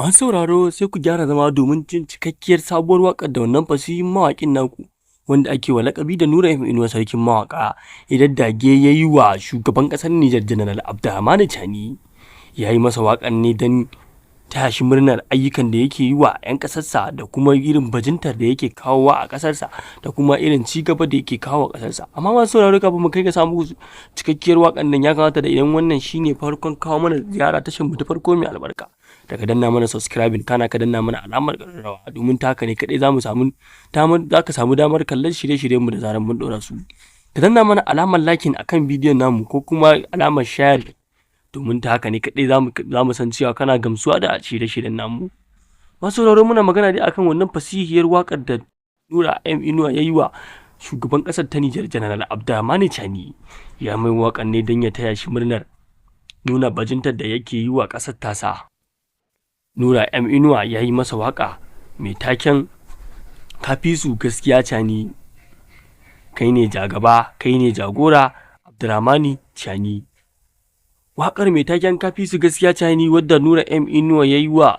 Masu sauraro, sai ku gyara zama domin jin cikakkiyar sabuwar waƙar da wannan fasihin mawaƙin naku, wanda ake wa laƙabi da Nura M Inuwa, Sarkin Mawaƙa, ya daddage ya yi wa shugaban ƙasar Nijar, Janaral Abdurrahmanu Chani. Ya yi masa waƙar ne don taya shi murnar ayyukan da yake yi wa 'yan ƙasarsa, da kuma irin bajintar da yake kawowa a ƙasarsa, da kuma irin ci gaba da yake kawo a ƙasarsa. Amma masu sauraro, kafin mu kai ga samu cikakkiyar waƙar nan, ya kamata da idan wannan shine farkon kawo mana ziyara tashar mu ta farko mai albarka, da ka danna mana subscribing, kana ka danna mana alamar ƙararrawa, domin ta haka ne kaɗai za mu samu damar za ka samu damar kallon shirye-shiryenmu da zarar mun ɗora su. Ka danna mana alamar liking akan bidiyon namu ko kuma alamar share, domin ta haka ne kaɗai za mu san cewa kana gamsuwa da shirye-shiryen namu. Masu sauraro, muna magana dai akan wannan fasihiyar waƙar da Nura M Inuwa ya yi wa shugaban ƙasar ta Nijar, Janaral Abdurrahmanu Chani. Ya mai waƙar ne don ya taya shi murnar nuna bajintar da yake yi wa ƙasar tasa. Nura M Inuwa ya yi masa waƙa mai taken "Kafisu Gaskiya Chani, kai ne jagaba, kai ne jagora, Abdurrahmanu Chani". Waƙar mai taken "Kafisu Gaskiya Chani", wadda Nura M Inuwa ya yi wa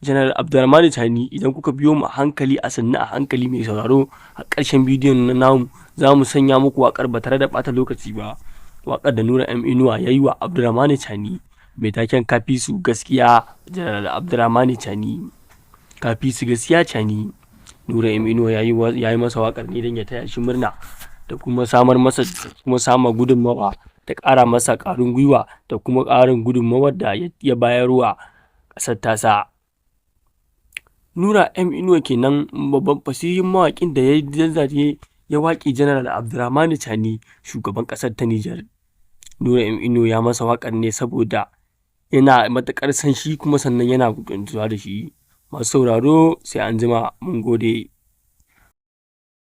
Janar Abdurrahmanu Chani, idan kuka biyo mu a hankali, a sannu a hankali, mai sauraro, a ƙarshen bidiyon na namu za mu sanya muku waƙar ba tare da ɓata lokaci ba. Waƙar da Nura M Inuwa ya yi wa Abdurrahmanu Chani mai taken "Kafisu Gaskiya, Janar Abdurrahmanu Chani, Kafisu Gaskiya Chani". Nura M Inuwa ya yi masa waƙar ne don ya taya shi murna da kuma samar masa kuma sama gudunmawa da ƙara masa ƙwarin gwiwa da kuma ƙarin gudunmawar da ya bayarwa ƙasar tasa. Nura M Inuwa kenan, babban fasihin mawaƙin da ya zazzage ya waƙe Janaral Abdurrahmanu Chani, shugaban ƙasar ta Nijar. Nura M Inuwa ya masa waƙar ne saboda yana matuƙar son shi, kuma sannan yana gamsuwa da shi. Masu sauraro, sai an jima, mun gode.